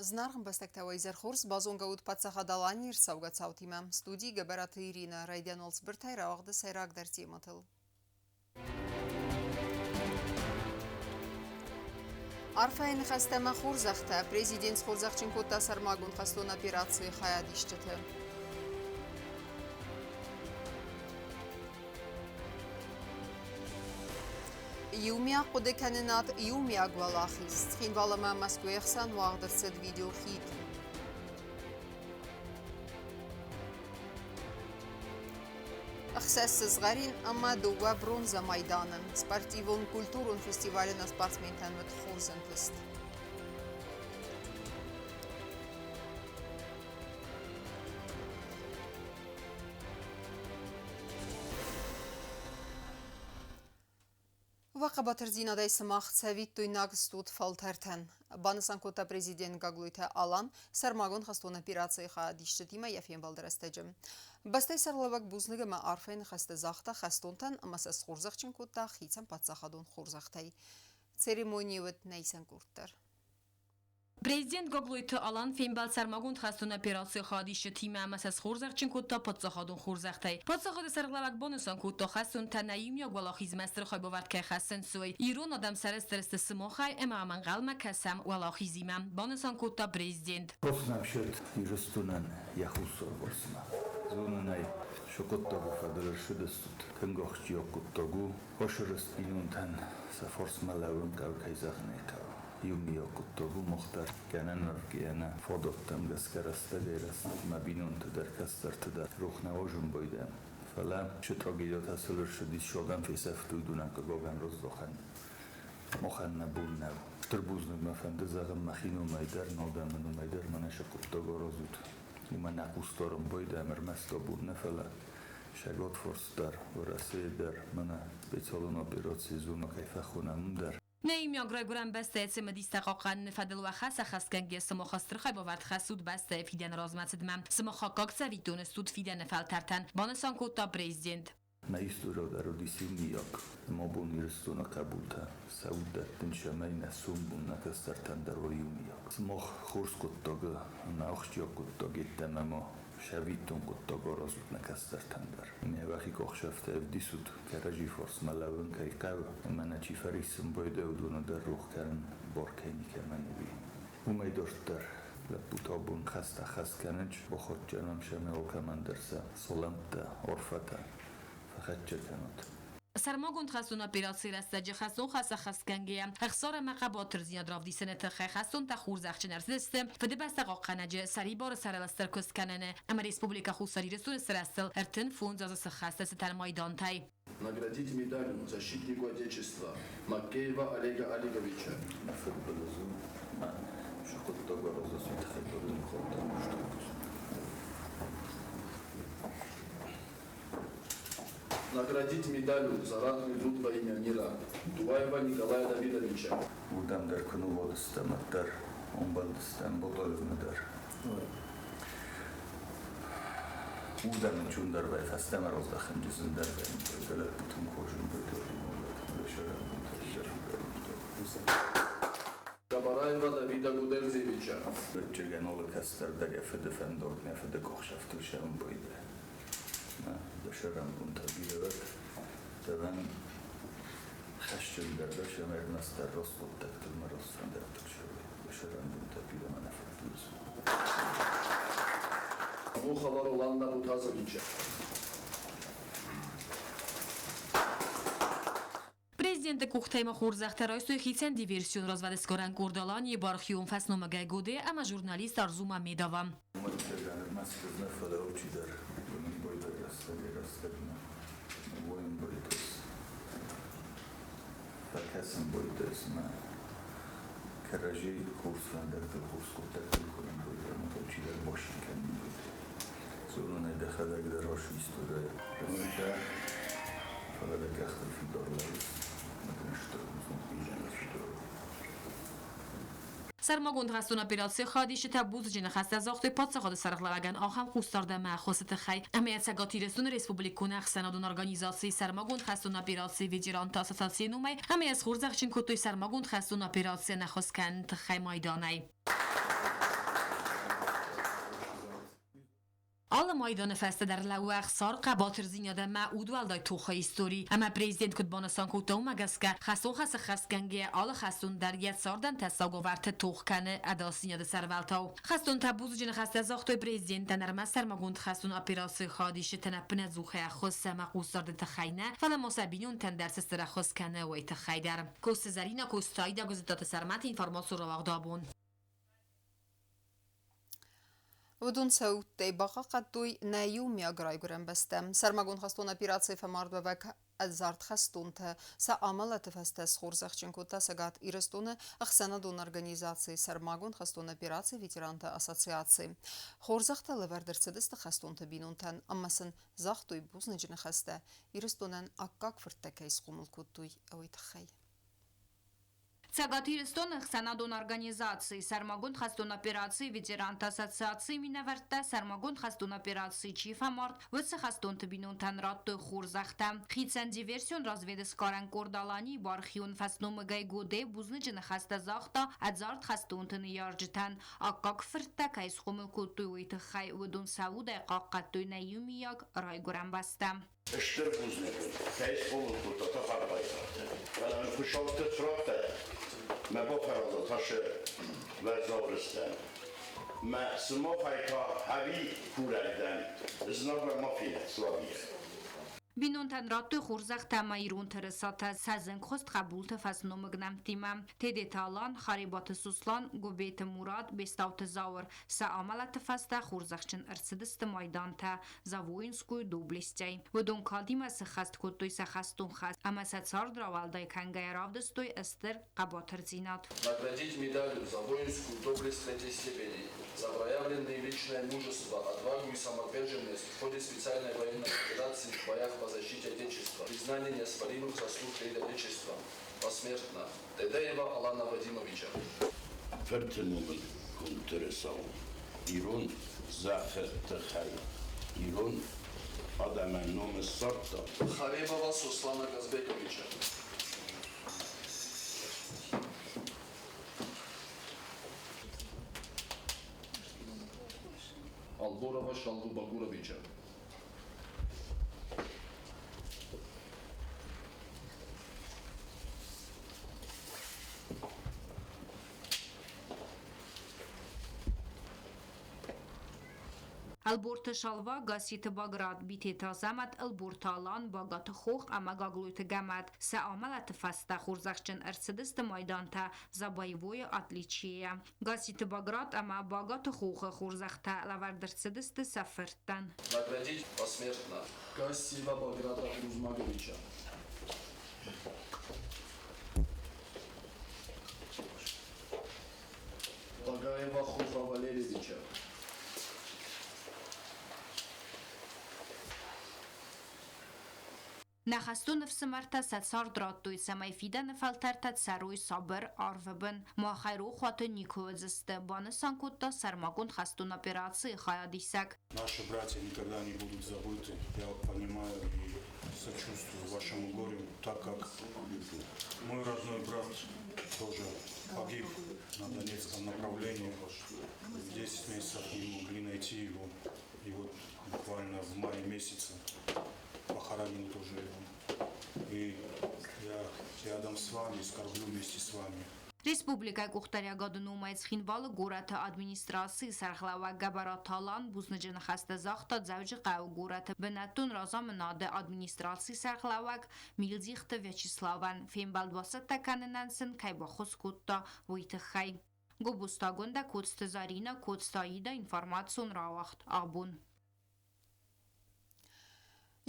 Зынаргъ ӕмбӕстӕгтӕ, уӕ изӕр хорз! Базонгӕ ут Паддзахад Аланийы ӕрцӕугӕ цаутимӕ. Студийы Гӕбӕраты Иринӕ райдиан уӕлцбыртӕй рауагъды сӕйрагдӕр темӕтыл. Арфӕйы ныхӕстӕ ӕмӕ хорзӕхтӕ. Президент схорзӕхджын кодта сӕрмагонд хӕстон операцийы хайадисджыты. Иумиаг хъуыдыкӕнынад, иумиаг уӕлахиз. Цхинвал ӕмӕ Мӕскуыйы ӕхсӕн уагъд ӕрцыд видеохид. Ӕхсӕз сызгъӕрин ӕмӕ дыууӕ бронзӕ майданы. Спортивон-культурон фестивалы нӕ спортсментӕн уыд хорз ӕнтыст. Уӕ хъӕбатырдзинадӕй сымах цӕвиттойнаг стут фӕлтӕртӕн, банысан кодта президент Гаглойты Алан сӕрмагонд хӕстон операцийы хайадисджытимӕ йӕ фембӕлды рӕстӕджы. Бӕстӕйы сӕргълӕууӕг бузныг ӕмӕ арфӕйы ныхӕстӕ загъта хӕстонтӕн ӕмӕ сӕ схорзӕхджын кодта хицӕн паддзахадон хорзӕхтӕй. Церемонийы уыд нӕ исӕн къорд дӕр. Президент Гаглойты Алан фембӕлд сӕрмагонд хӕстон операцийы хайадисджытимӕ ӕмӕ сӕ схорзӕхджын кодта паддзахадон хорзӕхтӕй. Паддзахады сӕргълӕууӕг банысан кодта, хӕстонтӕ нӕ иумиаг уӕлахизмӕ стыр хайбавӕрд кӕй хӕссынц, уый. Ирон адӕм сӕрыстыр сты сымахӕй ӕмӕ ам ӕнхъӕлмӕ кӕсӕм уӕлахизимӕ, банысан кодта президент. Рохснамсет Ирыстонӕн йӕ хуссарварсмӕ. Зонын ӕй, цы хъуыддаг у фӕдыл ӕрцыдыстут, тынг ахсджиаг хъуыддаг у. Хосырыст бинонтӕн сӕ фарсмӕ лӕууын хъӕуы, кӕй зӕгъын ӕй хъӕуы. Иумиаг хъуыддаг у мах дӕр гӕнӕн уӕвгӕйӕ фадӕттӕм гӕсгӕ рӕстӕгӕй-рӕстӕгмӕ бинонты дӕр, кӕстӕрты дӕр рох нӕ уозын байдайӕм. Фӕлӕ цы трагедиятӕ сыл ӕрцыдис, адӕм фесӕфтой дунӕн хъыгагӕн раздахӕн махӕн нӕ бон нӕу. Стыр бузныг мӕ фӕнды зӕгъын мӕхи номӕй дӕр, нӕ адӕмы номӕй дӕр, мӕнӕ цы хъуыддаг аразут, уымӕ нӕ хъус дарын байдайӕм ӕрмӕст абон нӕ, фӕлӕ Сӕгатфарс дӕр, Уӕрӕсейы дӕр, мӕнӕ специалон операцийы зонӕ кӕй фӕхонӕм, уым дӕр. Нӕ иумиаг райгуырӕн бӕстӕйы цымыдистӕ хъахъхъӕныны фӕдыл уӕ хӕс ӕххӕстгӕнгӕ сымах стыр хайбавӕрд хӕссут бӕстӕйы фидӕны размӕцыдмӕ. Сымах аккаг цӕвиттон стут фидӕны фӕлтӕртӕн, банысан кодта президент. Нӕ истори дӕр уыдис иумиаг. Ӕмӕ абон Ирыстоны хъӕбултӕ сӕ уд дӕттын цӕмӕй нӕ сомбон, нӕ кӕстӕртӕн дӕр уой иумиаг. Сымах хорз хъуыддаг ӕмӕ ахсджиаг хъуыддаг йеддӕмӕ ма Сӕвиттон хъуыддаг аразут нӕ кӕстӕртӕн дӕр. Ме уӕхи къохсӕфтӕ ӕвдисут, кӕрӕдзи фарсмӕ лӕууын кӕй хъӕуы, ӕмӕ нӕ чи фӕриссын байдайы, уыдоны дӕр рох кӕнын бар кӕй никӕмӕн уыди. Уымӕй дарддӕр лӕппутӕ абон хӕст ӕххӕст кӕнынц, бахатджынӕн сӕм алкӕмӕн дӕр сӕ салӕмттӕ, арфӕтӕ фӕхӕццӕ кӕнут. Сӕрмагонд хӕстон операцийы рӕстӕджы хӕстон хӕс ӕххӕстгӕнгӕйӕ, ӕхсар ӕмӕ хъӕбатырдзинад равдисыны тыххӕй хӕстонтӕ хорзӕхджын ӕрцыдысты Фыдыбӕстӕ хъахъхъӕнӕджы сӕрибары сӕрыл куыст кӕныны ӕмӕ Республикӕ Хуссар Ирыстоны сырӕзтыл 35 азы сыххӕсты цытӕн майдантӕй. Наградить медалью «Защитнику Отечества» Маккеева Олега Олеговича. Мӕ фыдбылыз у, мӕ сыхъуыддаг аразыс, уый тыххӕй бӕрнон хатт Наградить медалью за ратный труд во имя мира Дуаева Николая Давидовича. Уырдӕм дӕр куы ныууадыстӕм, уӕддӕр ӕмбӕлдыстӕм Бодоевмӕ дӕр. Уырдӕм ын чундӕр вӕй фӕстӕмӕ раздӕхын зындӕр вӕййы, лӕппутӕм хорз Габараева Давида Гудерзевича. Фыдджыгӕн алы кӕстӕр дӕр йӕ фыды фӕндаг, нӕ фыды къухсӕфтыл сӕмбӕлы. Дӕ сӕрӕнбонтӕ бирӕ уӕд, дӕуӕн хӕсджындӕр дӕ сӕмӕрмӕстдӕр раст хъуыддӕгтыл мӕ раст фӕндӕгтыл цӕуй. Дӕ сӕрӕнбонтӕ бирӕ мӕ нӕ фӕдбилиз. Глухова Роланда Бутазовича. Президенты къухтӕй ма хорзӕхтӕ райстой хицӕн диверсион развӕдсгарӕн къорд Аланийы бархион фӕсномыгӕй Годе ӕмӕ журналист Арзу Мамедова. Нӕ фӕлӕ чидӕр рӕстӕгӕй-рӕстӕгмӕ фӕкӕсын бойдӕс мӕ кӕрӕдзи хорз фӕндӕгтыл, хорз хъуыддӕгтыл кӕнын бойдӕ ӕмӕ чидӕр башин кӕнын бойдӕ. Зонын ӕй дӕхӕдӕг дӕр раст историйӕ рӕстытӕ, фӕлӕ дӕ къӕхтыл фидар лӕууыс ӕмӕ дын стыр бузныг фидар. Сӕрмагонд хӕстон операцийы хайадисджытӕ бузныджы ныхӕстӕ загътой паддзахады сӕргълӕууӕгӕн ахӕм хъусдард ӕмӕ ӕххуысы тыххӕй, ӕмӕ йӕ Цӕгат Ирыстоны республикон ӕхсӕнадон организацийы сӕрмагонд хӕстон операцийы ветеранты ассоциацийы номӕй ӕмӕ йӕ схорзӕхджын кодтой сӕрмагонд хӕстон операцийӕн ӕххуыс кӕныны тыххӕй майданӕй. Майданы фӕстӕ дӕр лӕууы Ӕхсар, хъӕбатырдзинад ӕмӕ удуӕлдай тохы истори. Ӕмӕ президент куыд банысан кодта, уымӕ гӕсгӕ хӕстон хӕс ӕххӕстгӕнгӕйӕ алы хӕстон дӕр йӕ цардӕн тӕссаг уавӕрты тох кӕны ӕдасдзинады сӕрвӕлтау. Хӕстонтӕ бузныджы ныхӕстӕ загътой президентӕн ӕрмӕст сӕрмагонд хӕстон операцийы хайадисджытӕн ӕппынӕдзухӕй ӕххуыс ӕмӕ хъусдарды тыххӕй нӕ, фӕлӕ ма сӕ бинонтӕн дӕр цы стыр ӕххуыс кӕны, уый тыххӕй дӕр. Коцты Зӕринӕ, Коцты Аидӕ, Гуызыдтаты Сӕрмӕты информацион рауагъд абон. Уыдон сӕ удтӕй бахъахъхъӕдтой нӕ иумиаг райгуырӕн бӕстӕ. Сӕрмагонд хӕстон операцийы фӕмардуӕвӕг ӕдзард хӕстонтӕ сӕ амӕлӕты фӕстӕ схорзӕхджын кодта Цӕгат Ирыстоны ӕхсӕнадон организацийы сӕрмагонд хӕстон операцийы ветеранты ассоциаци. Хорзӕхтӕ лӕвӕрд ӕрцыдысты хӕстонты бинонтӕн ӕмӕ сын загътой бузныджы ныхӕстӕ, Ирыстонӕн аккаг фырттӕ кӕй схъомыл кодтой, уый тыххӕй. Цӕгат Ирыстоны ӕхсӕнадон организацийы сӕрмагонд хӕстон операцийы ветеранты ассоциацийы минӕвӕрттӕ сӕрмагонд хӕстон операцийы чи фӕмард, уыцы хӕстонты бинонтӕн радтой хорзӕхтӕ. Хицӕн диверсион развӕдсгарӕн къорд Аланийы бархион фӕсномыгӕй Годе бузныджы ныхӕстӕ загъта ӕдзард хӕстонты ныййарджытӕн, аккаг фырттӕ кӕй схъомыл кодтой, уый тыххӕй. Уыдон сӕ удӕй хъахъхъӕдтой нӕ иумиаг райгуырӕн бӕстӕ. Стыр бузныг ын, кӕй схъомыл кодта тӕхӕрбайсӕфты. Фӕлӕ мын куы сӕфты цырӕгътӕ, мӕ бафӕраза тасы уӕззау рыстӕн. Мӕ сымахӕй та ӕви курӕг дӕн, знагмӕ ма фенӕд Славийӕ. Бинонтӕн радтой хорзӕхтӕ ӕмӕ ирон тырысатӕ сӕ зынгхуыст хъӕбулты фӕсномыг нӕмттимӕ: Тедеты Алан, Харебаты Сослан, Гуыбеты Мурат, Бестауты Зауыр. Сӕ амӕлӕты фӕстӕ хорзӕхджын ӕрцыдысты майдантӕ за воинскую доблестӕй. Уыдон кадимӕ сыххӕст кодтой сӕ хӕстон хӕс ӕмӕ сӕ цард рауӕлдай кӕнгӕйӕ равдыстой стыр хъӕбатырдзинад. Наградить медалью за воинскую доблесть третьей степени, за проявленные личное мужество, отвагу и самоотверженность в ходе специальной военной операции в боях по защите Отечества, признание неоспоримых заслуг перед Отечеством, посмертно, Тедеева Алана Вадимовича. Фырты номыл куынтырыса у ирон зӕххы тыххӕй ирон адӕмӕн ном ссардта. Харебова Сослана Казбековича. Алборова Шалву Багуровича. Ӕлборты Шалва, Гасситы Баграт, Битеты Азӕмӕт, Ӕлборты Алан, Багаты Хох ӕмӕ Гаглойты Гӕмӕт сӕ амӕлӕты фӕстӕ хорзӕхджын ӕрцыдысты майдантӕ «За боевое отличие». Гасситы Баграт ӕмӕ Багаты Хохы хорзӕхтӕ лӕвӕрд ӕрцыдысты сӕ фырттӕн. Наградить посмертно Гассиева Баграта Урузмаговича. Багаева Хуфа Валерьевича. Нӕ хӕстон ӕфсымӕртӕ сӕ цард радтой, цӕмӕй фидӕны фӕлтӕртӕ цӕрой сабыр арвы бын. Махӕй рохуаты никуы уыдзысты, банысан кодта сӕрмагонд хӕстон операцийы хайадисӕг. Наши братья никогда не будут забыты. Я понимаю и сочувствую вашему горю, так как мой родной брат тоже погиб на Донецком направлении. 10 месяцев не могли найти его. И вот буквально в мае месяце похоронил тоже его. И я рядом с вами, скорблю вместе с вами. Республикӕйы къухдариӕгады номӕй Цхинвалы горӕты администрацийы сӕргълӕууӕг Гӕбӕраты Алан бузныджы ныхӕстӕ загъта Дзӕуджыхъӕуы горӕты бынӕттон разамынады администрацийы сӕргълӕууӕг Милдзихты Вячеславӕн, фембӕлд бацӕттӕ кӕнынӕн сын кӕй баххуыс кодта, уый тыххӕй. Гобозтагондӕ Коцты Заринӕ, Коцты Аидӕ информацион рауагъд абон.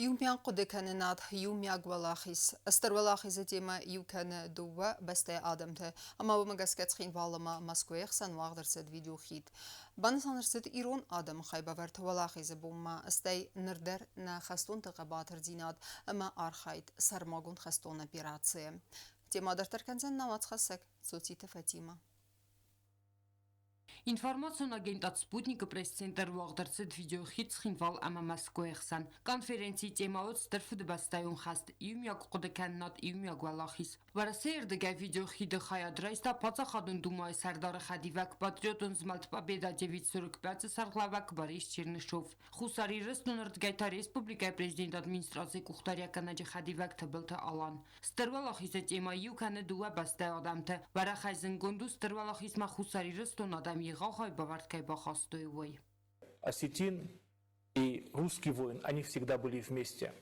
Иумиаг хъуыдыкӕнынад, иумиаг уӕлахиз. Стыр уӕлахизы темӕ иу кӕны дыууӕ бӕстӕйы адӕмты, ӕмӕ уымӕ гӕсгӕ Цхинвал ӕмӕ Мӕскуыйы хсӕн уагъд ӕрцыд видеохид. Банысан ӕрцыд ирон адӕмы хайбавӕрд уӕлахизы бонмӕ, стӕй ныр дӕр нӕ хӕстонты хъӕбатырдзинад ӕмӕ архайд сӕрмагонд хӕстон операцийы. Темӕ дарддӕр кӕндзӕн нӕ уацхӕссӕг Цоциты Фатимӕ. Информацион агентад Спутник-ы пресс-центры уагъд ӕрцыд видеохид Цхинвал ӕмӕ Мӕскуыйы хсӕн. Конференцийы темӕ уыд Стыр Фыдыбӕстӕйон хӕст, иумиаг хъуыдыкӕнынад, иумиаг уӕлахиз. Уӕрӕсейы рдыгӕй видеохиды хайад райста Паддзахадон Думӕйы сӕрдары хӕдивӕг, патриотон змӕлд Победа 945-ы сӕргълӕууӕг Борис Чернышов. Хуссар Ирыстоны рдыгӕй та республикӕйы президенты администрацийы къухдариуӕггӕнӕджы хӕдивӕг Тыбылты Алан. Стыр Уӕлахизы темӕ иу кӕны дыууӕ бӕстӕйы адӕмты. Уӕрӕхӕй зындгонд у Стыр Уӕлахизмӕ Хуссар Ирыстоны адӕм егъау хайбавӕрд кӕй бахастой, уый. Осетин и русский воин, они всегда были вместе.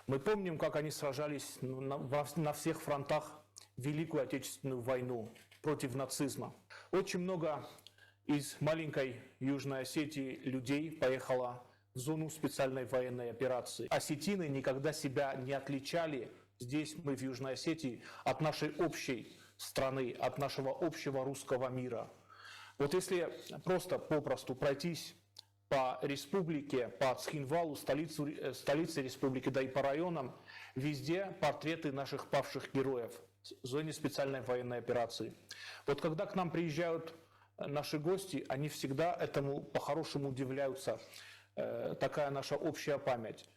Мы помним, как они сражались на всех фронтах Великую Отечественную войну против нацизма. Очень много из маленькой Южной Осетии людей поехало в зону специальной военной операции. Осетины никогда себя не отличали здесь, мы в Южной Осетии, от нашей общей страны, от нашего общего русского мира. Вот если просто попросту пройтись по республике, по Цхинвалу, столице республики, да и по районам, везде портреты наших павших героев в зоне специальной военной операции. Вот когда к нам приезжают наши гости, они всегда этому по-хорошему удивляются. Такая наша общая память.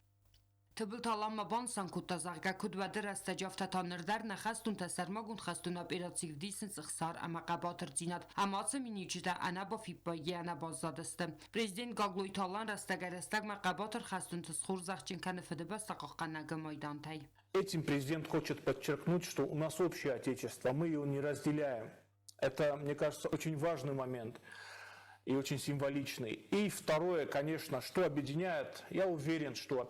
Тыбылты Алан ма банысан кодта, зӕгъгӕ, куыд уӕды рӕстӕджы, афтӕ та ныр дӕр нӕ хӕстонтӕ сӕрмагонд хӕстон операцийы ӕвдисынц ӕхсар ӕмӕ хъӕбатырдзинад ӕмӕ ацы миниуджытӕ ӕнӕбафиппайгӕ нӕ баззадысты. Президент Гаглойты Алан рӕстӕгӕй-рӕстӕгмӕ хъӕбатыр хӕстонты схорзӕхджын кӕны Фыдыбӕстӕ хъахъхъӕнӕгы майдантӕй. Этим президент хочет подчеркнуть, что у нас общее Отечество, мы его не разделяем. Это, мне кажется, очень важный момент и очень символичный. И второе, конечно, что объединяет, я уверен, что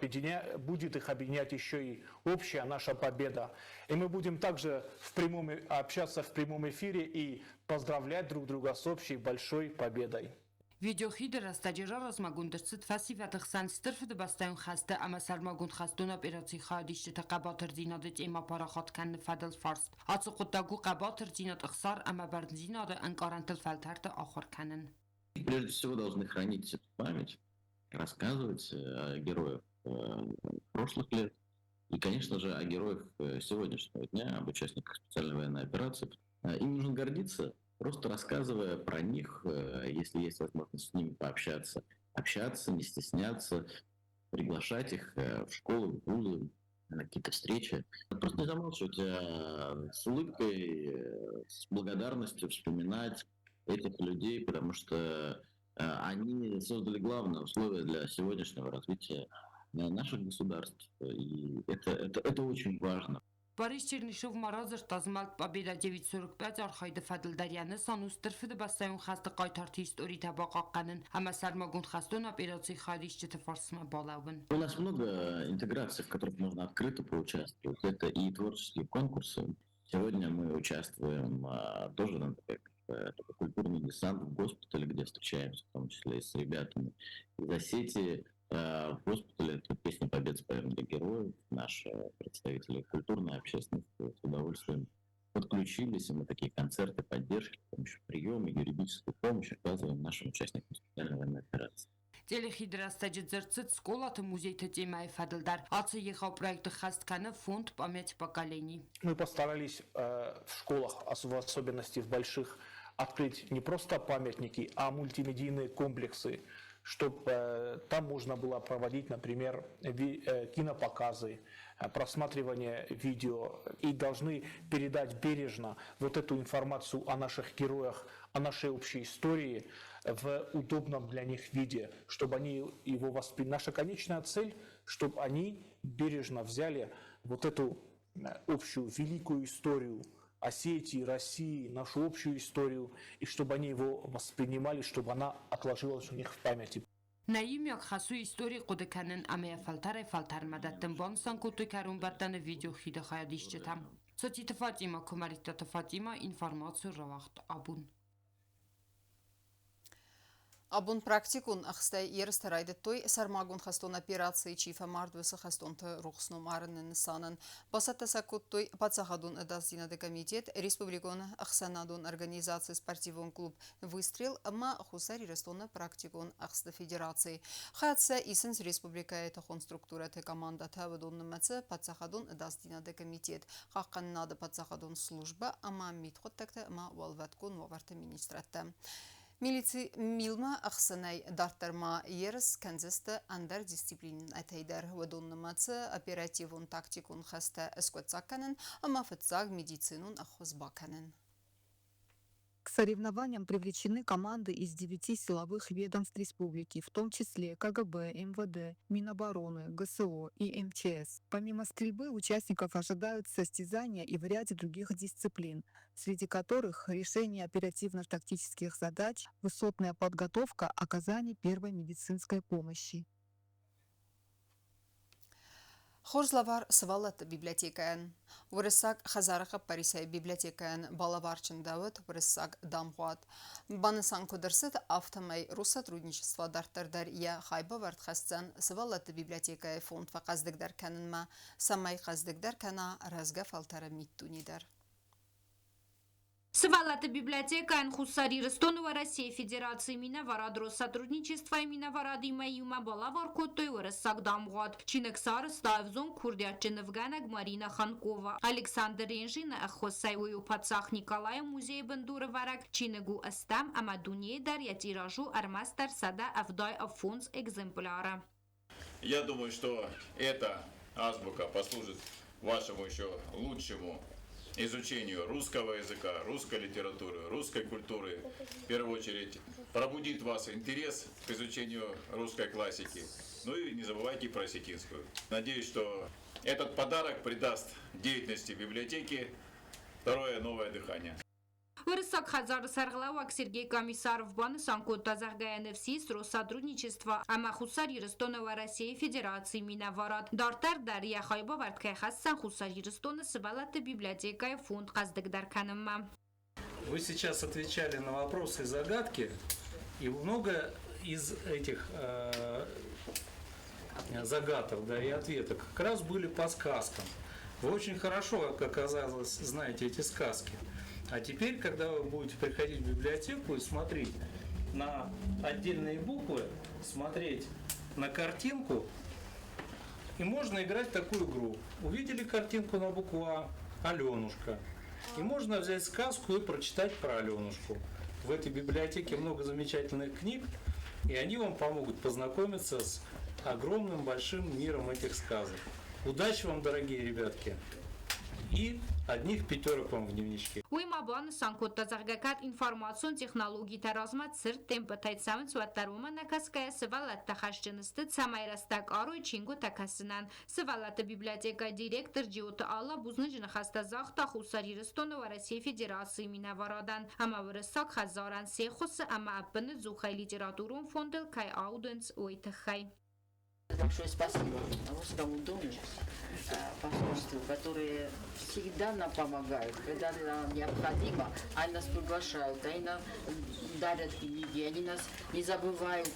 будет их объединять еще и общая наша победа. И мы будем также общаться в прямом эфире и поздравлять друг друга с общей большой победой. Видеохиды рӕстӕджы раразмӕгонд ӕрцыд фӕсивӕды хсӕн Стыр Фыдыбӕстӕйон хӕсты ӕмӕ сӕрмагонд хӕстон операцийы хайадисджыты хъӕбатырдзинады темӕ парахат кӕныны фӕдыл фарст. Ацы хъуыддаг у хъӕбатырдзинад, ӕхсар ӕмӕ бӕрндзинады ӕнкъарӕнтыл фӕлтӕрты ахуыр кӕнын. Прежде всего должны хранить эту память, рассказывать о героях прошлых лет и, конечно же, о героях сегодняшнего дня, об участниках специальной военной операции. Им нужно гордиться, просто рассказывая про них, если есть возможность с ними пообщаться, общаться, не стесняться, приглашать их в школы, в вузы, на какие-то встречи. Просто не замалчивать, а с улыбкой, с благодарностью вспоминать этих людей, потому что они создали главное условие для сегодняшнего развития наших государств. И это очень важно. Борис Чернышов ма радзырдта змӕлд Победа 945 архайды фӕдыл дӕр йӕ нысан у Стыр Фыдыбӕстӕйон хӕсты хъайтарты историтӕ бахъахъхъӕнын ӕмӕ сӕрмагонд хӕстон операцийы хайадисджыты фарсмӕ балӕууын. У нас много интеграций, в которых можно открыто поучаствовать. Это и творческие конкурсы. Сегодня мы участвуем тоже, например, такой культурный десант в госпитале, где встречаемся, в том числе и с ребятами из Осетии. В госпитале это песня «Победы споем для героев». Наши представители культурной общественности с удовольствием подключились, и мы такие концерты поддержки, с помощью приема, юридической помощи оказываем нашим участникам специальной военной операции. Телехиды рӕстӕджы дзырд цыд скъолаты музейты темӕйы фӕдыл дӕр. Ацы егъау проекты хӕст кӕны фонд «Память поколений». Мы постарались в школах, в особенности в больших, открыть не просто памятники, а мультимедийные комплексы, чтобы там можно было проводить, например, кинопоказы, просматривание видео. И должны передать бережно вот эту информацию о наших героях, о нашей общей истории в удобном для них виде, чтобы они его восприняли. Наша конечная цель, чтобы они бережно взяли вот эту общую великую историю Осетии, России, нашу общую историю, и чтобы они его воспринимали, чтобы она отложилась у них в памяти. Нӕ иумиаг хӕс у истори хъуыды кӕнын ӕмӕ йӕ фӕлтӕрӕй фӕлтӕрмӕ дӕттын, банысан кодтой кӕронбӕттӕны видеохиды хайадисджытӕ. Соттиты Фатимӕ, Куымӕридтаты Фатимӕ, информацийы рауагъд абон. Абон практикон ӕхстӕй ерыстӕ райдыдтой сӕрмагонд хӕстон операцийы чи фӕмард, уыцы хӕстонты рухс ном арыны нысанӕн. Бацӕттӕ сӕ кодтой Паддзахадон ӕдасдзинады комитет, республикон ӕхсӕнадон организаци спортивон клуб «Выстрел» ӕмӕ Хуссар Ирыстоны практикон ӕхсты федераци. Хайад сӕ исынц республикӕйы тыхон структурӕты командӕтӕ, уыдон нымӕцы Паддзахадон ӕдасдзинады комитет, Хъахъхъӕнынады паддзахадон службӕ ӕмӕ мидхъуыддӕгты ӕмӕ уӕлвӕткон уавӕрты министрадтӕ. Милици милмӕ ӕхсӕнӕй дарддӕр ма ерыс кӕндзысты ӕндӕр дисциплинӕтӕй дӕр. Уыдон нымӕцы оперативон-тактикон хӕстӕ скъуыддзаг кӕнын ӕмӕ фыццаг медицинон ӕххуыс бакӕнын. К соревнованиям привлечены команды из 9 силовых ведомств республики, в том числе КГБ, МВД, Минобороны, ГСО и МЧС. Помимо стрельбы участников ожидают состязания и в ряде других дисциплин, среди которых решение оперативно-тактических задач, высотная подготовка, оказание первой медицинской помощи. Хорз лӕвар сывӕллӕтты библиотекӕйӕн. Уырыссаг хӕдзары хъӕппӕрисӕй библиотекӕйӕн балӕвар чындӕуыд уырыссаг дамгъуат. Банысан куыд ӕрцыд, афтӕмӕй Россотрудничество дарддӕр дӕр йӕ хайбавӕрд хӕсдзӕн сывӕллӕтты библиотекӕйы фонд фӕхъӕздыгдӕр кӕнынмӕ, цӕмӕй хъӕздыгдӕр кӕна рӕзгӕ фӕлтӕры миддуне дӕр. Сывӕллӕтты библиотекӕйӕн Хуссар Ирыстоны Уӕрӕсейы Федерацийы минӕварад Россотрудничествойы минӕварадимӕ иумӕ балӕвар кодтой уырыссаг дамгъуат. Чиныг сарӕзта ӕвзонг курдиатджын нывгӕнӕг Марина Ханкова. Александр Ренжины ӕххуысӕй уый у паддзах Николайы музейы бындурӕвӕрӕг. Чиныг у ӕстӕм ӕмӕ дунейы дӕр йӕ тираж у ӕрмӕстдӕр 175 экземпляры. Я думаю, что эта азбука послужит вашему еще лучшему изучению русского языка, русской литературы, русской культуры. В первую очередь пробудит вас интерес к изучению русской классики. Ну и не забывайте про осетинскую. Надеюсь, что этот подарок придаст деятельности библиотеки второе новое дыхание. Уырыссаг хӕдзары сӕргълӕууӕг Сергей Комиссаров банысан кодта, зӕгъгӕ, ныфс ис Россотрудничество ӕмӕ Хуссар Ирыстоны Уӕрӕсейы Федерацийы минӕварад дарддӕр дӕр йӕ хайбавӕрд кӕй хӕсдзӕн Хуссар Ирыстоны сывӕллӕтты библиотекӕйы фонд хъӕздыгдӕр кӕнынмӕ. Вы сейчас отвечали на вопросы и загадки, и много из этих загадок, да, и ответов как раз были по сказкам. Вы очень хорошо, как оказалось, знаете эти сказки. А теперь, когда вы будете приходить в библиотеку и смотреть на отдельные буквы, смотреть на картинку, и можно играть такую игру. Увидели картинку на букву А – Аленушка. И можно взять сказку и прочитать про Аленушку. В этой библиотеке много замечательных книг, и они вам помогут познакомиться с огромным большим миром этих сказок. Удачи вам, дорогие ребятки! И одних пятерок вам в дневничке. Уый ма банысан кодта, зӕгъгӕ, кӕд информацион технологитӕ размӕ цырд темпытӕй цӕуынц, уӕддӕр уымӕ нӕ кӕсгӕйӕ сывӕллӕттӕ хӕсджын сты, цӕмӕй рӕстӕг арой чингуытӕ кӕсынӕн. Сывӕллӕтты библиотекӕйы директор Джиоты Алла бузныджы ныхӕстӕ загъта Хуссар Ирыстоны Уӕрӕсейы Федерацийы минӕварадӕн ӕмӕ Уырыссаг хӕдзарӕн се ххуысы ӕмӕ ӕппыныдзухӕй литературон фондыл кӕй аудынц, уый тыххӕй. Большое спасибо Русскому дому, посольству, которые всегда нам помогают, когда нам необходимо, они нас приглашают, они нам дарят книги, они нас не забывают.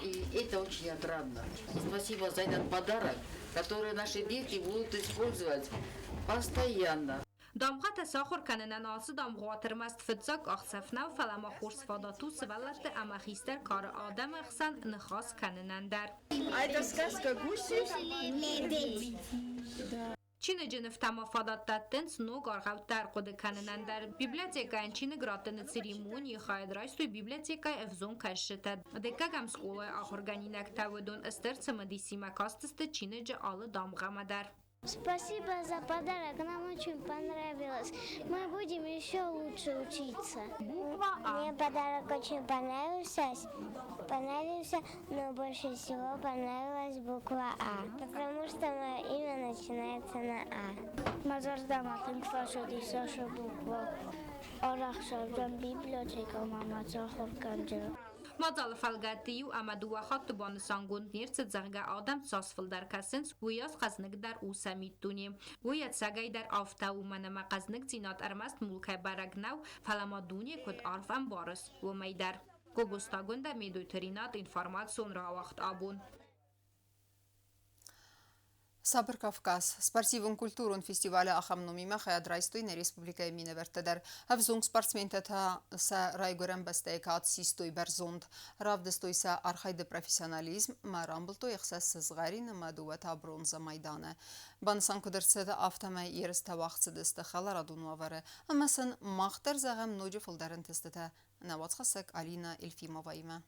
И это очень отрадно. И спасибо за этот подарок, который наши дети будут использовать постоянно. Дамгъӕтӕ сахуыр кӕнынӕн ацы дамгъуат ӕрмӕст фыццаг къахдзӕф нӕу, фӕлӕ ма хорз фадат у сывӕллӕтты ӕмӕ хистӕр кары адӕмы ӕхсӕн ныхас кӕнынӕн дӕр. А это сказка гуси? Лебедь. Чиныджы нывтӕ ма фадат дӕттынц ног аргъӕуттӕ ӕрхъуыды кӕнынӕн дӕр. Библиотекӕйӕн чиныг раттыны церемонийы хайад райстой библиотекӕйы ӕвзонг кӕсджытӕ. Дыккӕгӕм скъолайы ахуыргӕнинӕгтӕ уыдон стыр цымыдисимӕ кастысты чиныджы алы дамгъӕмӕ дӕр. Спасибо за подарок, нам очень понравилось. Мы будем еще лучше учиться. Буква А. Мне подарок очень понравился, понравился, но больше всего понравилась буква А, потому что мое имя начинается на А. Мӕ зӕрдӕмӕ тынг фӕцыдис ацы буквӕ. Арӕх цӕудзӕн библиотекӕмӕ мӕ ахуыргӕнджы. Мадзалы фӕлгӕтты иу ӕмӕ дыууӕ хатты банысангонд не рцыд, зӕгъгӕ, адӕм цас фылдӕр кӕсынц, уыйас хъӕзныгдӕр у сӕ миддуне. Уый ӕцӕгӕйдӕр афтӕ у, уымӕн ӕмӕ хъӕзныгдзинад ӕрмӕст мулкӕй бӕрӕг нӕу, фӕлӕ ма дуне куыд арф ӕмбарыс, уымӕй дӕр. Гобозты Агуындӕ, Медойты Ринат, информацион рауагъд абон. Сабыр Кавказ. Спортивон-культурон фестивалы ахӕм номимӕ хайад райстой нӕ республикӕйы минӕвӕрттӕ дӕр. Ӕвзонг спортсментӕ та сӕ райгуырӕн бӕстӕйы кад систой бӕрзонд. Равдыстой сӕ архайды профессионализм ӕмӕ рамбылдтой ӕхсӕз сызгъӕрин ӕмӕ дыууӕ та бронзӕ майданы. Банысан куыд ӕрцыд, афтӕмӕй ерыстӕ уагъд цыдысты хӕларадон уавӕры ӕмӕ сын мах дӕр зӕгъӕм ноджы фылдӕр ӕнтыстытӕ нӕ уацхӕссӕг Алина Эльфимоваимӕ.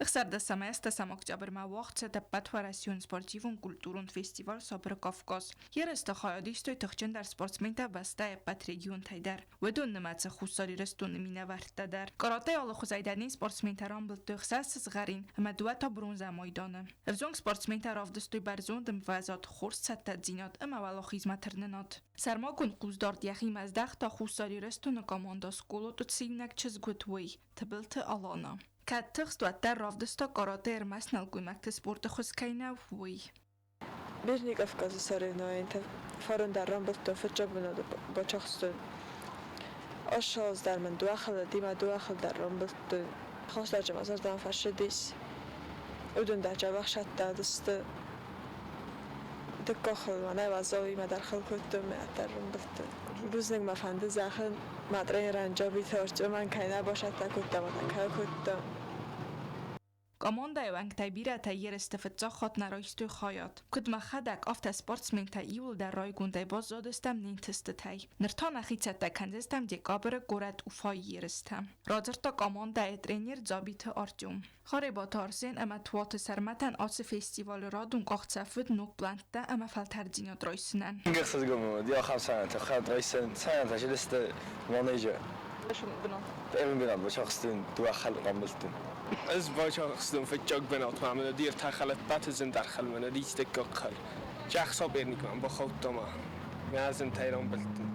16 октябрмӕ уагъд цыд ӕппӕтуӕрӕсеон спортивон-культурон фестиваль «Сабыр Кавказ». Ерысты хайад истой тыхджындӕр спортсментӕ бӕстӕйы ӕппӕт регионтӕй дӕр. Уыдон нымӕцы Хуссар Ирыстоны минӕвӕрттӕ дӕр. Каратэйы алы хуызӕй дӕр не спортсментӕ рамбылдтой ӕхсӕз сызгъӕрин ӕмӕ дыууӕ та бронзӕ майданы. Ӕвзонг спортсментӕ равдыстой бӕрзонд ӕмвӕзад, хорз цӕттӕдзинад ӕмӕ уӕлахизмӕ тырнынад. Сӕрмагонд хъусдард йӕхимӕ здӕхта Хуссар Ирыстоны командӕ Сколоту цы иунӕг чызг уыд, уый, Тыбылты Алана. Кӕд тыхст, уӕддӕр равдыста каратэ ӕрмӕст нӕлгоймӕгты спорты хуыз кӕй нӕу, уый. Ближний Кавказы соревнованийтӕ фарон дӕр рамбылдтон фыццаг бынаты бацахстон. Ӕссӕдз дӕр мын дыууӕ хӕлӕтимӕ дыууӕ хыл дӕр рамбылдтон. Хӕстӕджы мӕ зӕрдӕмӕ фӕцыдис. Уыдон дӕр дзӕбӕх сӕттадысты. Дыккаг хыл мӕнӕй уӕззауимӕ дӕр хыл кодтон, мӕ дӕр рамбылдтон. Бузныг мӕ фӕнды зӕгъын, мӕ тренерӕн Джабиты Артемӕн кӕй нӕ басӕттӕ кодта ӕмӕ кӕй кодта. Командӕйы уӕнгтӕй бирӕтӕ ерысты фыццаг хатт нӕ райстой хайад. Куыд мӕхӕдӕг, афтӕ спортсментӕ иууылдӕр райгондӕй баззадыстӕм не нтыстытӕй. Ныр та нӕхи цӕттӕ кӕндзыстӕм декабры горӕт Уфайы ерыстӕм, радзырдта командӕйы тренер Дзабиты Артем. Харебаты Арсен ӕмӕ Туаты Сӕрмӕтӕн ацы фестивалы радон къахдзӕф уыд ног плӕнттӕ ӕмӕ фӕлтӕрддзинад райсынӕн. Ӕз бацахстон фыццаг бынатмӕ ӕмӕ нӕ ӕртӕ хӕлӕппӕты зындӕр хӕлмӕ нӕ дыккаг хӕл. Соперникмӕ бахаудта ма мӕ зынтӕй рамбылдтон.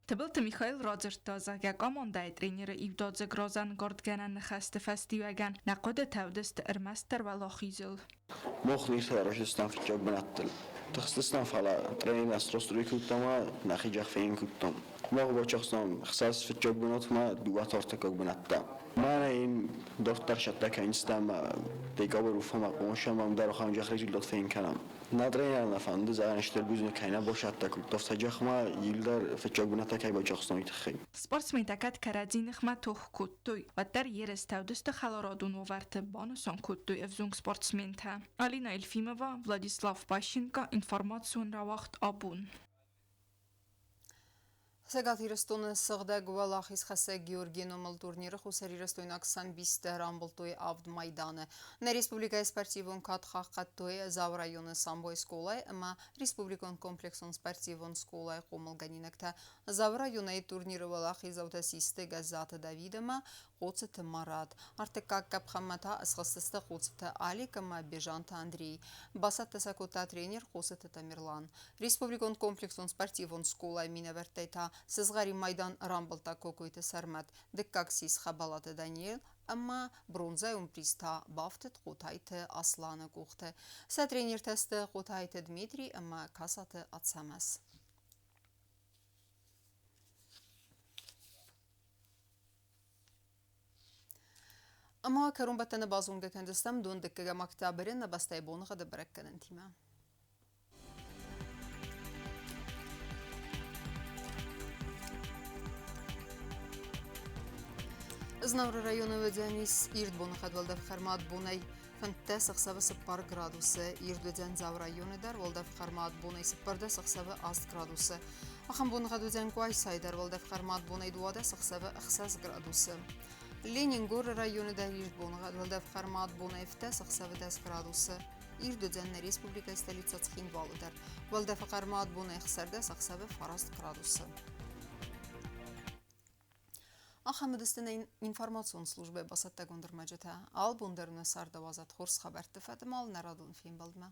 Тыбылты Михаил радзырдта, зӕгъгӕ, командӕйы тренеры иудадзыг разӕнгардгӕнӕн ныхӕсты фӕстиуӕгӕн нӕ хъуыдытӕ уыдысты ӕрмӕстдӕр уӕлахизыл. Мах ныртӕ фыццаг бынӕттыл. Тыхстыстӕм, фӕлӕ тренер настрой кодта ӕмӕ нӕхи джах фенын кодтам. Мах бацахстам ӕхсӕз фыццаг бынатмӕ, дыууӕ та ӕртыккаг бынӕттӕ. Мӕнӕ йын дарддӕр цӕттӕ кӕндзыстӕм ӕмӕ декабры Уфамӕ хъомысӕм ӕмӕ дӕр ахӕм джах результат фенын кӕнӕм. Нӕ тренер нӕ фӕнды зӕгъӕн стыр бузныг кӕй нӕ бацӕттӕ кодта, афтӕ джахмӕ иуылдӕр фыццаг бынӕттӕ кӕй бацахстам, уый тыххӕй. Спортсментӕ кӕд кӕрӕдзи ныхмӕ тох кодтой, уӕддӕр ерыстӕ уыдысты хӕларадон уавӕрты, банысан кодтой ӕвзонг спортсментӕ. Алина Елфимова, Владислав Пащенко, информацион рауагъд «Абон». Цӕгат Ирыстоны сыгъдӕг уӕлахизхӕссӕг Георгийы номыл турниры хуссарирыстойнаг самбисттӕ рамбылдтой авд майданы. Нӕ республикӕйы спортивон кад хъахъхъӕдтой Дзауы районы самбойы скъолайы ӕмӕ республикон комплексон спортивон скъолайы хъомылгӕнинӕгтӕ. Дзауы районӕй турниры уӕлахиздзаутӕ систы Гӕззаты Давид ӕмӕ Хъоцыты Марат. Ӕртыккаг къӕпхӕнмӕ та ӕсхӕцыдысты Хъоцыты Алик ӕмӕ Бежанты Андрей. Бацӕттӕ сӕ кодта тренер Хъоцыты Тамерлан. Республикон комплексон спортивон скъолайы минӕвӕрттӕй та сызгъӕрин майдан рамбылдта Кокойты Сӕрмӕт, дыккаг сис Хӕбӕлаты Даниэл ӕмӕ бронзӕйон приз та бафтыд Хъотайты Асланы къухты. Сӕ тренертӕ сты Хъотайты Дмитрий ӕмӕ Касаты Ацӕмӕз. Ӕмӕ кӕронбӕттӕны базонгӕ кӕндзыстӕм дон дыккӕгӕм октябры нӕ бӕстӕйы боныгъӕды бӕрӕггӕнӕнтимӕ. Знауыры районы уыдзӕнис ирд боныхъӕд уӕлдӕф хъӕрмад бонӕй 15 ӕхсӕвы 4 градусы. Ирд уыдзӕн Дзауы районы дӕр уӕлдӕф хъӕрмад бонӕй 14 ӕхсӕвы 8 градусы. Ахӕм боныгъӕд уыдзӕн Къуайсайы дӕр уӕлдӕф хъӕрмад бонӕй 12 ӕхсӕвы 6 градусы. Ленингоры районы дӕр ирд боныгъӕд уӕлдӕф хъӕрмад бонӕй 7 ӕхсӕвы 10 градусы. Ирд уыдзӕн нӕ республикӕйы столицӕ Цхинвалы дӕр. Уӕлдӕфы хъӕрмад бонӕй 16 ӕхсӕвы 9 градусы. Ахӕм уыдысты нӕ информацион службӕйы бацӕттӕгонд ӕрмӕджытӕ. Албон дӕр нӕ цардауадзӕд хорз хабӕртты фӕдыл нӕ радон фембӕлдмӕ.